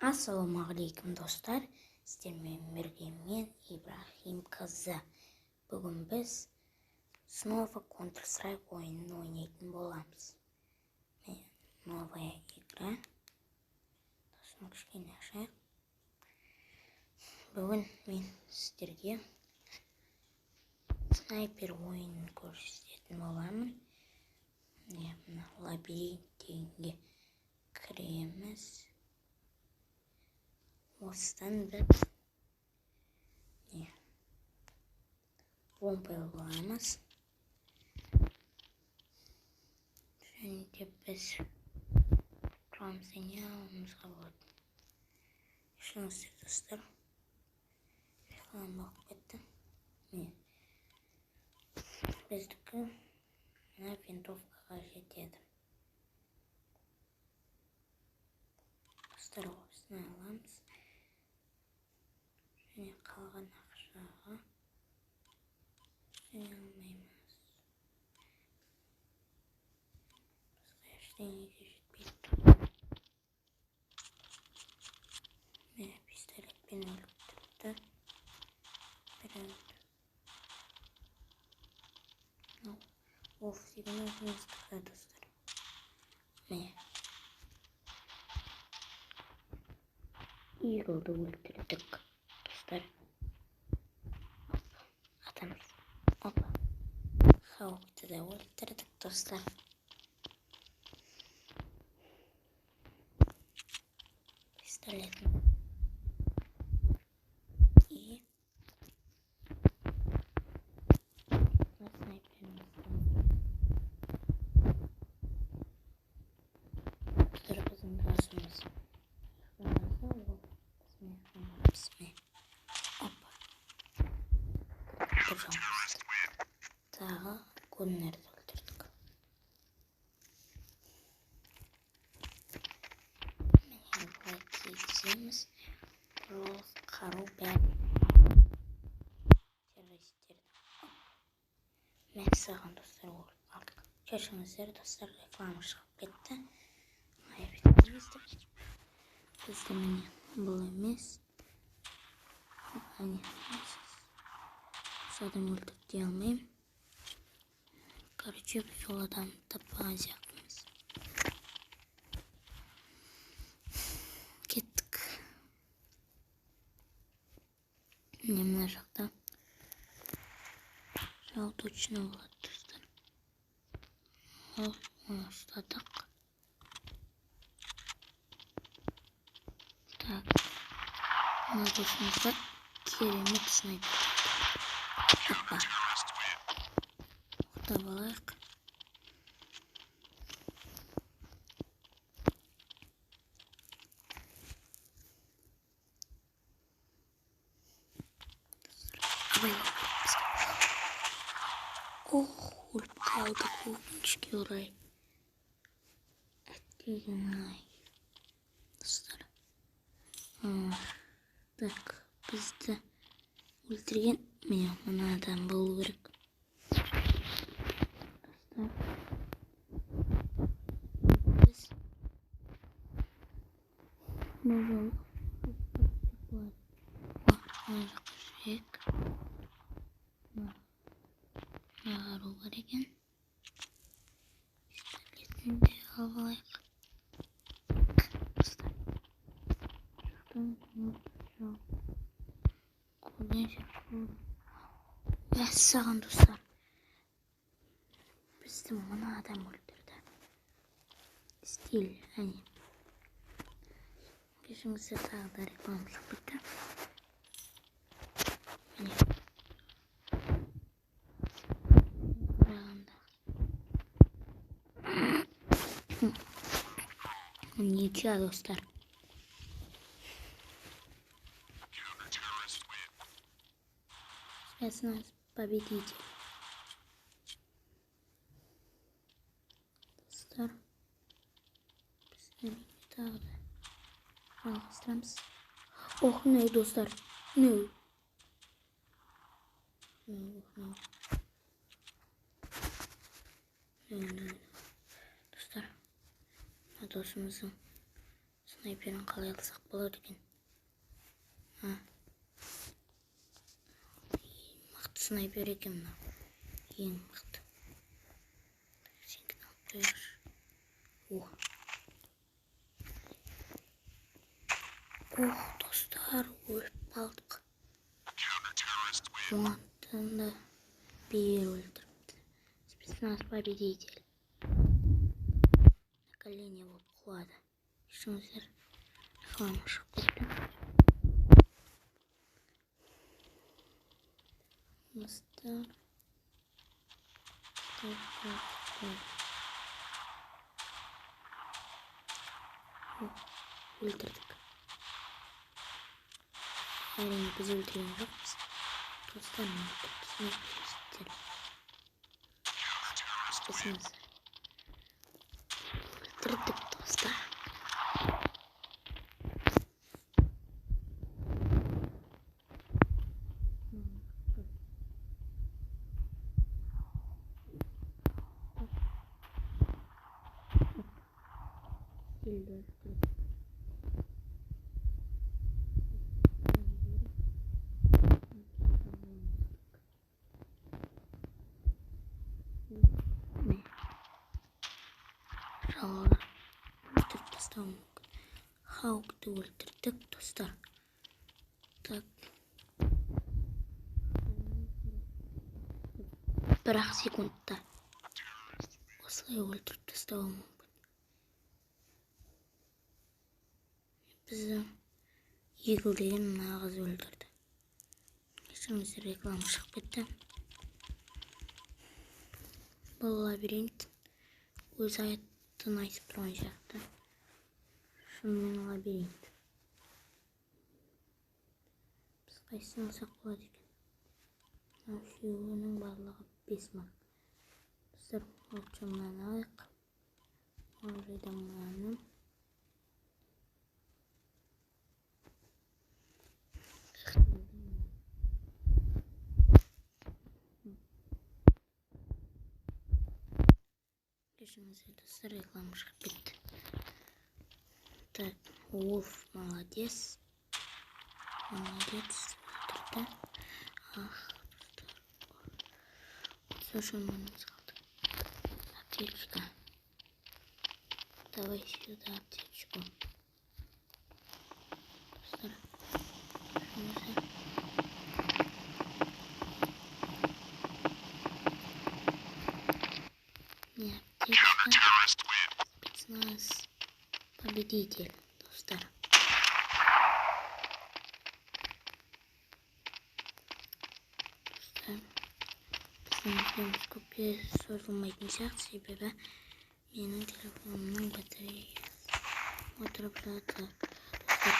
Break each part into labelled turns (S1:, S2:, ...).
S1: Ассалаумағалейкум, достар! Сіздермен бірге мен, Ибрахим Қызы. Бүгін біз снова Counter Strike ойынын ойнайтын боламыз. Міне, новая игра. Досым, кішкене ашайық. Бүгін мен сіздерге снайпер ойынын көрсететін боламын. Міне, мына лабиринт дегенге кіреміз. Осыдан біз не бомба аламыз және де біз құрамызда не алуымызға болады? Кешіріңіздер, достар, реклама болып кетті. Міне, біздікі мына винтовкаға жетеді, достар. Осыны аламыз және қалған ақшаға ештеңе алмаймыз, басқа ештеңеге жетпейді. Міне, пистолетпен өлтірді біреуді. Мынау Wolf деген өзіміздікі, достар. Міне, Иглды өлтірдік, достар. Атамыз. Опа, Хаукты да өлтірдік, достар. Пистолетін и снайперімізді. Достар, біздің досымыз ол бізбен. Опа, бір жауымызды, тағы Гуннерді өлтірдік. Міне, былай кигіземіз. Бұл қару бәрі террористерді. Мәссаған, достар, өліп қалдық. Кешіріңіздер, достар, реклама шығып кетті, айып етпеңіздер бізді. Міне, бұл емес, әне, осы адам өлтірді дей алмаймын. Короче, біз ол адамды таппаған сияқтымыз. Кеттік. Міне, мына жақта жау точно болады, достар. Ол, оны ұстадық. Так, мына досымызда керемет снайпер. Опа, оқтап алайық. Абайлау керек бізге. Ох, өліп қалдық, өкінішке орай. Әттеген ай, достар. Так, бізді өлтірген, міне, мына адам болу керек, достар. Біз бұл жолы болады. Мына жаққа жүрейік. Мына қару бар екен. Пистолетін де алып алайық, достар. Жақтан жау көрген жер. Мәссаған, достар, бізді мына адам өлтірді. Стиль, әне. Кешіріңіздер, тағы да реклама шығып кетті. Міне, қарағанда ничья, достар. Спецназ победитель. Достар, біз әрине тағы да жалғастырамыз. Ох, no, достар, no, no, no, no, no. Достар, мына досымыздың. Снайперін қалай алсақ болады екен? Мықты снайпер екен мынау. Ең мықты. Сенікін алып қояйықшы. О. Ох, достар, өліп қалдық. Оңаттан да бер өлтіріпті. Спецназ победитель. На колени болып құлады. Кешіріңіздер, реклама шығып кетті. Достар. Өлтірдік. Әрине, біз өлтірген жоқпыз. Достар, өлтірді. Спецназ. Өлтірдік, достар. Өлтіріп тастауым мүмкін. Хаукты өлтірдік, достар. Так. Бір-ақ секундта осылай өлтіріп тастауым мүмкін. Бізді Игл деген мына қыз өлтірді. Кешіріңіздер, реклама шығып кетті. Бұл лабиринт өз атын айтып тұрған сияқты. Шынымен лабиринт. Біз қайсысын алсақ болады екен? Мынау үшеуінің барлығы 5 мың. Достар, лучше мынаны алайық. Орайда мынаны. Кешіріңіздер, достар, реклама шығып кетті. Так, Wolf молодец. Молодец, өлтірді. Ах, достар. 33 мыңымыз қалды. Аптечка. Давай сюда аптечку. Достар. Не аптечка. Спецназ победитель, достар. Достар, біздің видеомыз көпке созылмайтын сияқты, себебі менің телефонымның батареясы отырып жатыр. Достар,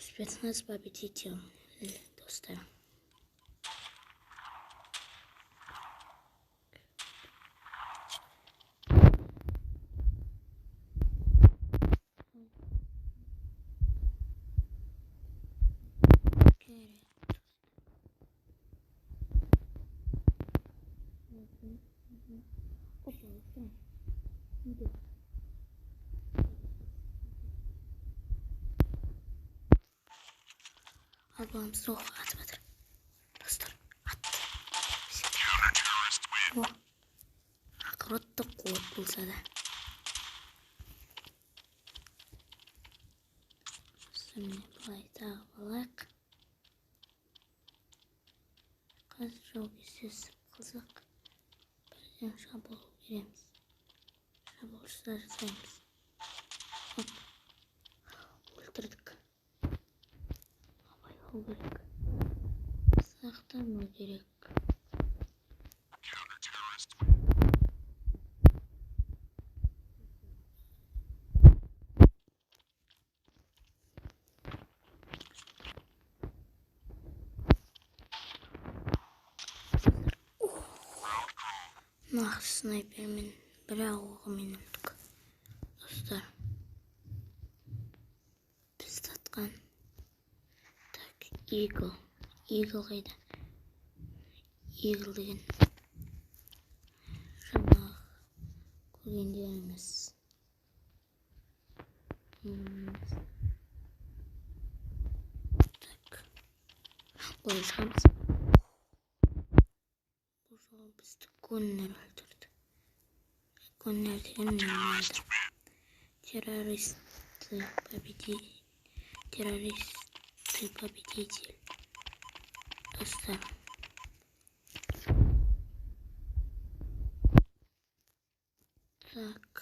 S1: спецназ победитель, достар. Ал баламыз оқ атып жатыр. Достар, атты. О, ақыры қуат болса да. Достар, міне былай тағып алайық. Қазір жау кездесіп қалсақ, бірден шабуыл береміз. Шабуыл жасаймыз. Оп. Өлтірдік. Абайлау керек. Сақтану керек. Нақ снайпермен бір-ақ оғымен өлдік. Достар, бізді атқан. Так, Игл. Игл қайда? Игл деген Өлгенде емес. Так. Былай шығамыз. Бұл жолы бізді Коннор өлтірді. Коннор деген мына. Террористы победитель. Достар. Так.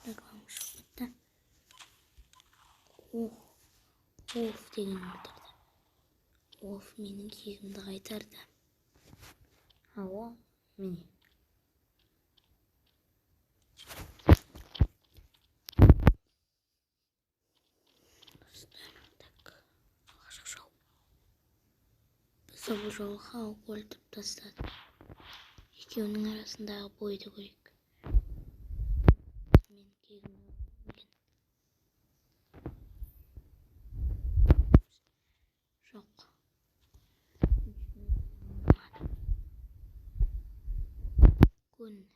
S1: Реклама шығып кетті. Ох, оф деген өлтірді. Оф менің кегімді қайтарды. А ол міне. Достар, так. Алғашқы жау. Бізді бұл жолы Хаук өлтіріп тастады. Екеуінің арасындағы бойды көрейік. Мен кегімді екен. Жоқ. Коннор.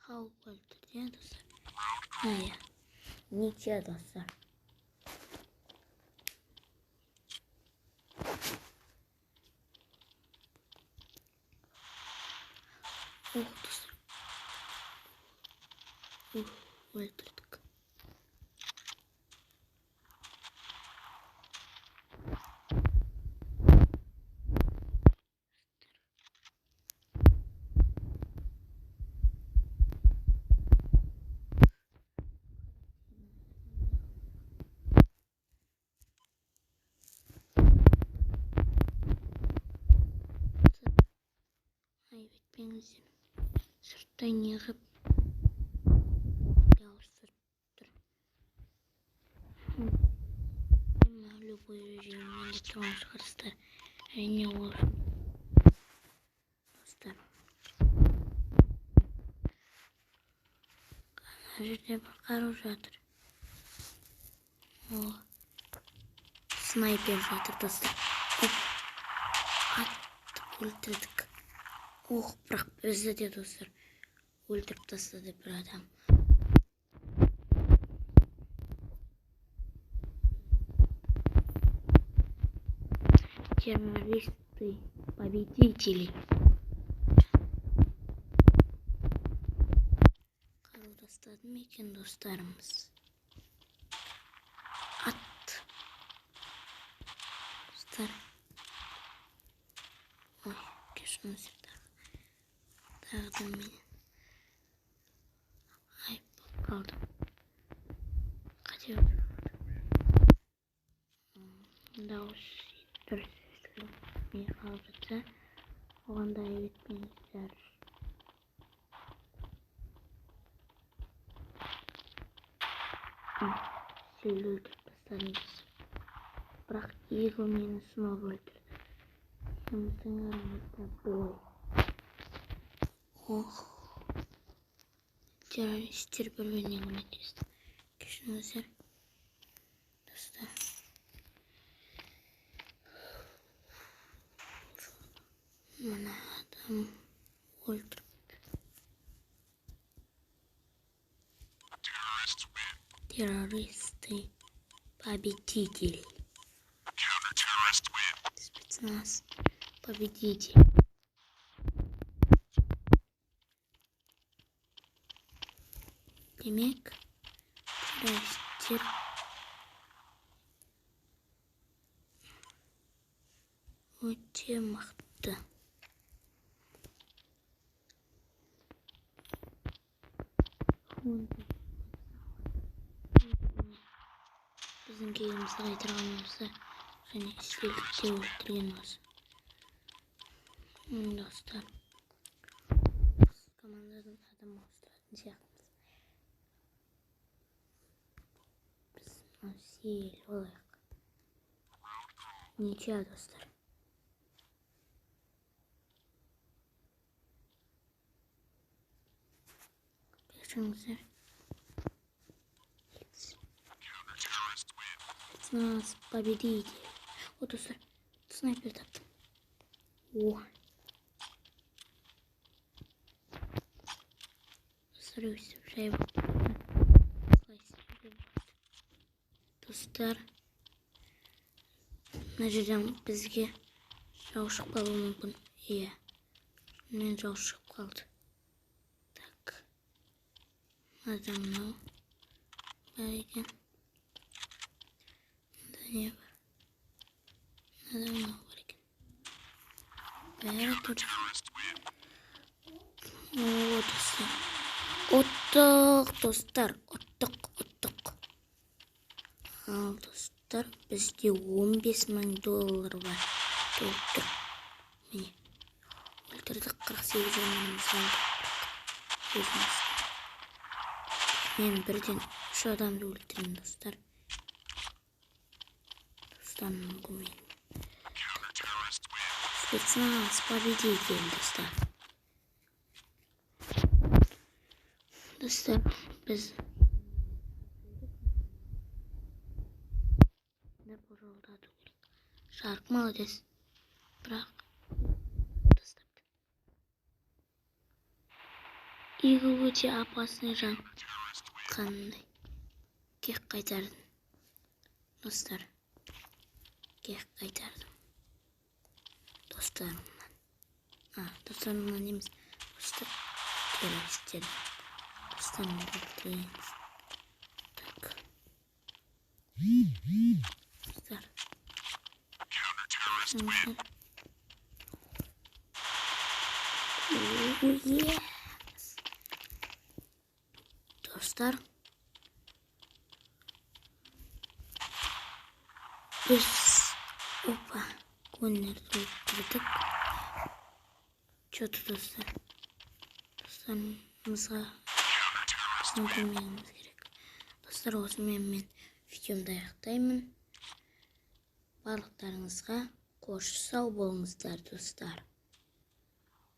S1: Хаук өлтірді, достар. Иә. Ничья, достар. Ух, достар. Ух, өлтірдік. Айып етпеңіздер. Сырттай неғып ауыстырып тұр. Любой режиммен деп тұрған шығарсыздар. Әрине ол достар. Ана жерде бір қару жатыр. О, снайпер жатыр, достар. Оп, атып өлтірдік. Ох, бірақ бізді де, достар, өлтіріп тастады бір адам. Террористы победители. Қару тастады ма екен достарымыз? Ат. Достар. Ой, кешіріңіздер. Тағы да мен айып болып қалдым. Қате дауыс дұрыс естілмей қалып жатса, оған да айып етпеңіздер. Селді өлтіріп тастадым, достар. Бірақ Игл мені снова өлтірді. Екеуміздің арамызда бой. Ох, террористер бір-біріне көмектесті. Кешіріңіздер, достар. Мына адам өлтіріп. Террористы победители. Спецназ победитель. Демек, террористер өте мықты. Біздің кегімізді қайтарған осы және селікте өлтірген осы. Достар, біз командадан адам ауыстыратын сияқтымыз. Біз сел болайық. Ничья, достар. Жүріңіздер. Спецназ победитель. О, достар, снайпер таптым. О. Достар, өйстіп жай болып. Осылай істеуге болады. Достар, мына жерден бізге жау шығып қалуы мүмкін. Иә. Мен жау шығып қалды. Так. Мынадан мынау бар екен. Мында не бар? Мынада мынау бар екен. Бәрі тұр. О, достар. Ұттық, достар. Ұттық, ұттық. Ал, достар, бізде 15 мың доллар бар. Толып тұр. Міне. Өлтірдік, 48 өміріміз қалды. Өзіміз. Мен бірден үш адамды өлтіремін, достар. Достарымның көмегімен. Спецназ победитель, достар. Достар, біз бұл жолда ату керек. Шарк молодец. Бірақ тастапты. Игл өте опасный жан. Қандай кек қайтардым. Достар, кек қайтардым. Достарымнан. А, достарымнан емес. Достар, террористерден. Достарымды өлтірген үшін. Так. Достар. Көрсеңіздер. О, yes. Достар. Біз, опа, коннерді өлтірдік. Че-то, достар. Достарымызға біздің көмегіміз керек. Достар, осымен мен видеомды аяқтаймын. Барлықтарыңызға қош, сау болыңыздар, достар.